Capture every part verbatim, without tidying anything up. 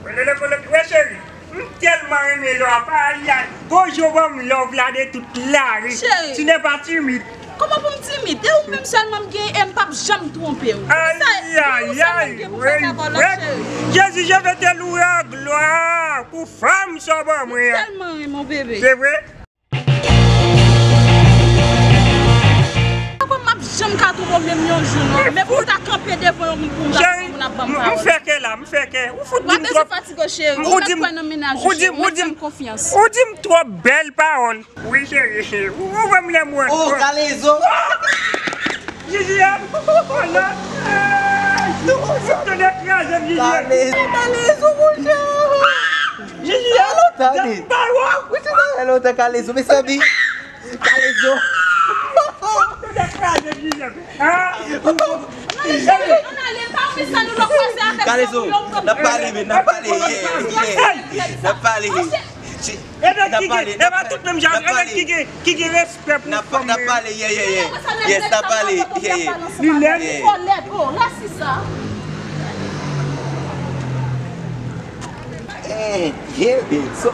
Wè cheri, m tèlman renmen lò a, ayayay. Gon jan w ban m love la de tout lari. Cheri. Tu n'es pas timide. Kòman pou m timid? E ou menm sèlman m gen e m p ap janm twonpe w. Ayayay. Jezi, je vais te louer en gloire pou fanm sa w ban mwen an. M tèlman renmen w, bebe. Se vre? Papa, m ap janm ka twonpe w menm yon jou, non. Men pou w ta kanpe devan yon moun pou m ta twonpe w, moun ap ban m pawòl. M fè kè la, m fè kè. Ou fout di m twòp. Ou pa bezwen fatige w, cheri. Ou mèt kwè nan mennaj ou, cheri. Ou mèt fè m konfyans. Ou di m twòp bèl pawòl. Wi, cheri. Ou, ou ban m lè m wè. Oh, Kalezo. Jiji, oh non. Ou tande kraze m, Jiji. Kalezo. Kalezo, mon chè. Jiji, oh. Tande. Wi, se sa, lontan, Kalezo, mes amis. Kalezo. Kalezo, n ap pale, men, n ap pale, yeah, yeah. N ap pale. N ap pale, n ap pale. N ap pale. Ki gen, ki gen respè pou fanm. N ap pale, yeah, yeah, yeah. Yes, n ap pale, yeah, yeah. Li lèd. Yeah. Eh, yeah, babe. So,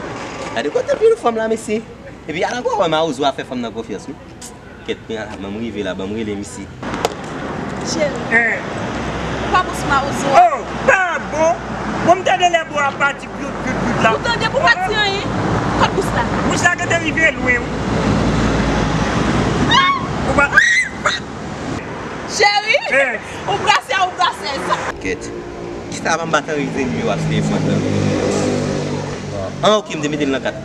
gade kote pil fanm la, mesye. Epi al ankò wè mawozo a fè fanm nan konfyans, wi. Kèt, kounye a la, ban m rive la, ban m rele misye. Cheri, ou pa bon sou mawozo a. Oh, pa bon? Bon, m tande lè bò a pati pyot, pyot, pyot la. Ou tande pou pati anyen? Kot bous la? Bous la gentan rive lwen, wi. Ou pa. Cheri, ou brase a, ou brase sa. Kèt. Kisa pa m pa t anrejistre nimewo a sou telefòn nan? Ah, ok, m te mete l nan kat.